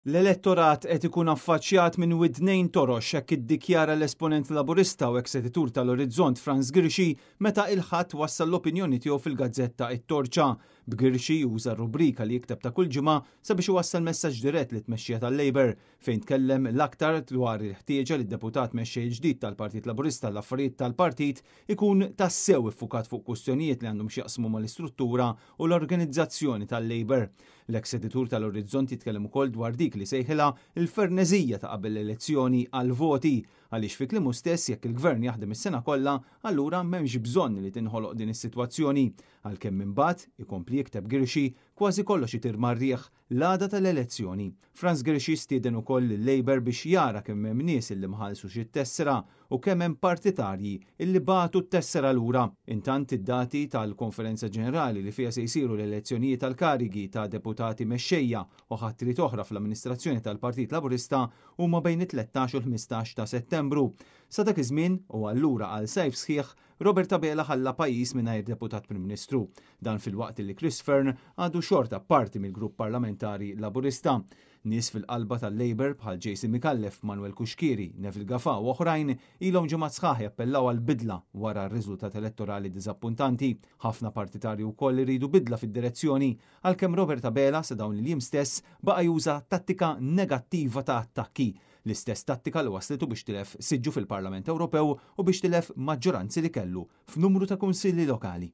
L-elettorat qed ikun affaċċjat minn widnejn torox, hekk iddikjara l-esponent Laburista u eks editur tal-Orizzont Frans Ghirxi meta il-Ħadd wassal l-opinjoni tiegħu fil-gazzetta It-Torċa. B'Ghirxi juża r-rubrika li jikteb ta' kull ġimgħa sabiex iwassal messaġġ dirett lit-tmexxija tal-Labour fejn tkellem l-aktar dwar il-ħtieġa li d-deputat mexxej ġdid tal-Partit Laburista l-affarijiet tal-partit ikun tassew iffukat fuq kwistjonijiet li għandhom x'jaqsmu mal-istruttura u l-organizzazzjoni tal-Labour. L-eks editur tal-Orizzont jitkellem ukoll dwar dik li sejħilha l-ferneżija ta' qabel l-elezzjoni għal-voti, għaliex fi kliemu stess jekk il-gvern jaħdem is-sena kollha, allura m'hemmx bżonn li tinħoloq din is-sitwazzjoni. Għalkemm imbagħad, ikompli jikteb Ghirxi, kważi kollox itir mar-riħ l-għada tal-elezzjoni. Frans Ghirxi stieden ukoll lil-Labour biex jara kemm hemm nies illi ma ħallsux it-tessera u kemm hemm partitarji illi bagħtu t-tessera lura. Intant id-dati tal-Konferenza Ġenerali li fiha se jsiru l-elezzjonijiet għall-karigi ta' deputati mexxejja u ħatriet oħra fl-amministrazzjoni tal-Partit Laburista huma bejn it-13 u l-15 ta' Settembru. Sa dak iż-żmien, u allura għal sajf sħiħ, Robert Abela ħalla pajjiż mingħajr deputat Prim Ministru. Dan filwaqt li Chris Fearne għadu xorta parti mill-grupp parlamentari Laburista. Nies fil-qalba tal-Labour bħal Jason Micallef, Manuel Cuschieri, Neville Gafà u oħrajn ilhom ġimgħat sħaħ jappellaw għal bidla wara r-riżultat elettorali diżappuntanti. Ħafna partitarji wkoll iridu bidla fid-direzzjoni, għalkemm Robert Abela sa dawn il-jiem stess baqa' juża tattika negattiva ta' attakki, l-istess tattika li waslitu biex tilef siġġu fil-Parlament Ewropew u biex tilef maġġoranzi li kellu f'numru ta' kunsilli lokali.